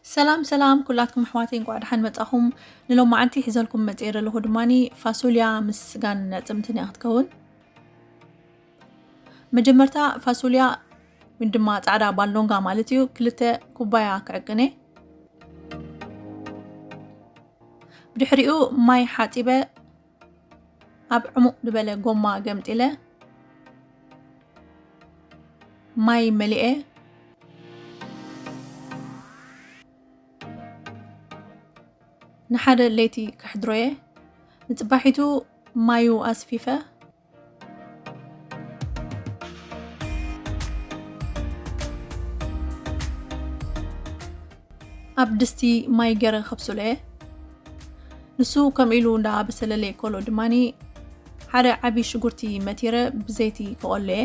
ሰላም ሰላም ኩላትኩም ኣሕዋተይ፣ እንኳዕ ደሓን መጻኹም። ንሎማዓንቲ ሒዘልኩም መጽየ ዘለኹ ድማኒ ፋሶልያ ምስ ስጋን ነዕጽምትን እያ ክትከውን። መጀመርታ ፋሶልያ ወይ ድማ ጻዕዳ ባሎንጋ ማለት እዩ፣ ክልተ ኩባያ ክዕቅን እየ። ብድሕሪኡ ማይ ሓጺበ ኣብ ዕሙቕ ዝበለ ጎማ ገምጢለ ማይ መሊኤ ንሓደ ለይቲ ከሕድሮየ። ንጽባሒቱ ማዩ ኣስፊፈ ኣብ ድስቲ ማይ ገይረ ከብስሎ እየ። ንሱ ከምኡ ኢሉ እንዳ በሰለለይ ከሎ ድማኒ ሓደ ዓቢ ሽጉርቲ መቲረ ብዘይቲ ክቐሎ እየ።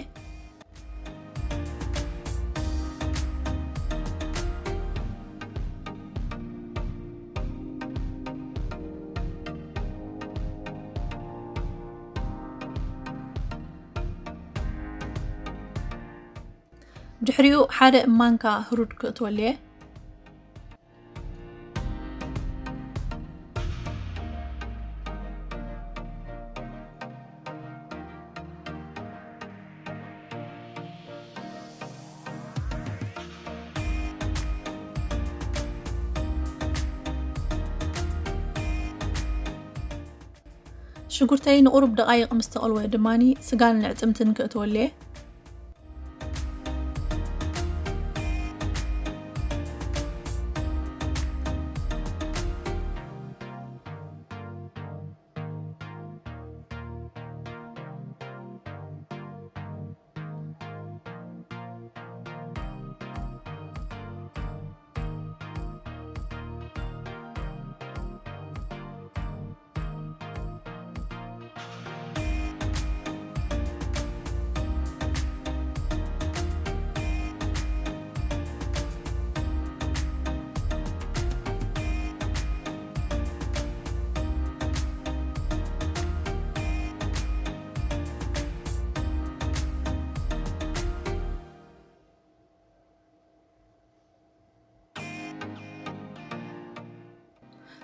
ድሕሪኡ ሓደ ማንካ ህሩድ ክእትወሉ እየ። ሽጉርተይ ንቑሩብ ደቓይቕ ምስ ተቐልወ ድማኒ ስጋን ንዕጽምትን ክእትወሉ እየ።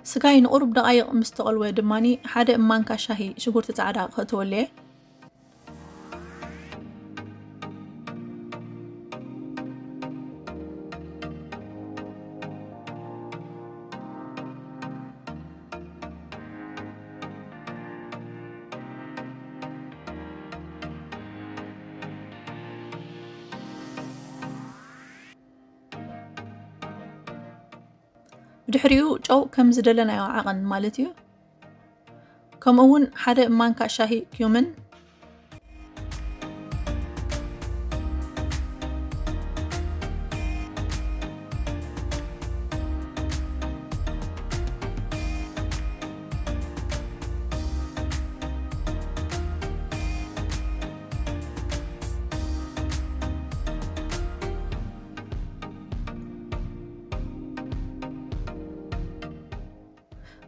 ስጋይ ንቑሩብ ደቓይቕ ምስ ተቐልወ ድማኒ ሓደ ማንካ ሻሂ ሽጉርቲ ጻዕዳ ከእትወሉ እየ። ብድሕሪኡ ጨው ከም ዝደለናዮ ዓቐን ማለት እዩ። ከምኡ እውን ሓደ ማንካ ሻሂ ኪዩምን።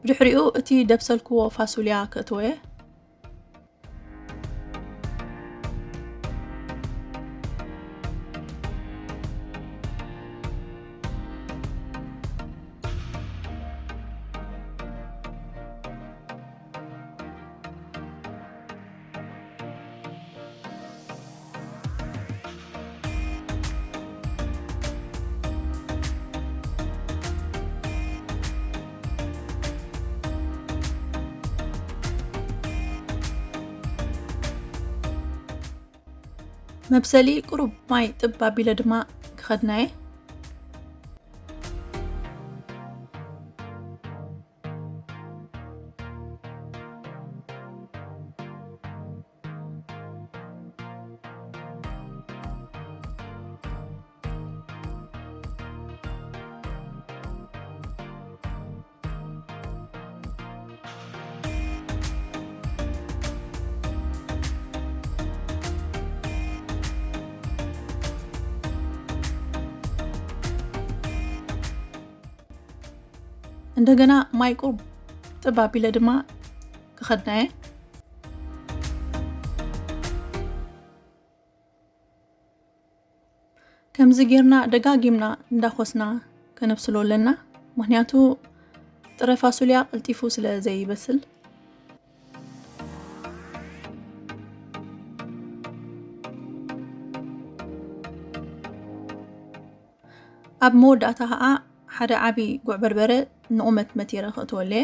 ብድሕሪኡ እቲ ደብሰልክዎ ፋሱልያ ከእትወ። መብሰሊ ቁሩብ ማይ ጥብ ኣቢለ ድማ ክኸድናየ። እንደገና ማይ ቁሩብ ጥብ ኣቢለ ድማ ክኸድናየ። ከምዚ ጌርና ደጋጊምና እንዳኾስና ከነብስሎ ኣለና። ምኽንያቱ ጥረ ፋሱልያ ቀልጢፉ ስለ ዘይበስል። ኣብ መወዳእታ ኸዓ ሓደ ዓቢ ጉዕ በርበረ ንቑመት መቲረ ከእትወለየ።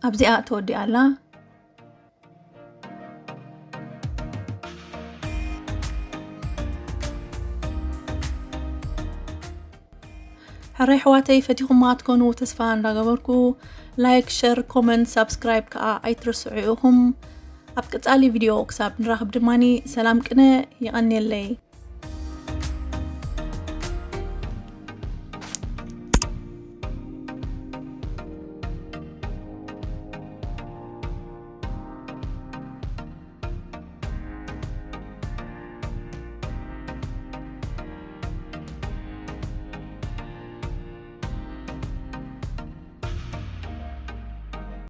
ኣብዚኣ ተወዲኣ ኣላ። ሕራይ ኣሕዋተይ፣ ፈቲኹማ ክትኮኑ ተስፋ እንዳገበርኩ፣ ላይክ፣ ሸር፣ ኮመንት፣ ሳብስክራይብ ከዓ ኣይትረስዑ ኢኹም። ኣብ ቀጻሊ ቪድዮ ክሳብ ንራኸብ ድማኒ ሰላም ቅነ። ይቐንየለይ።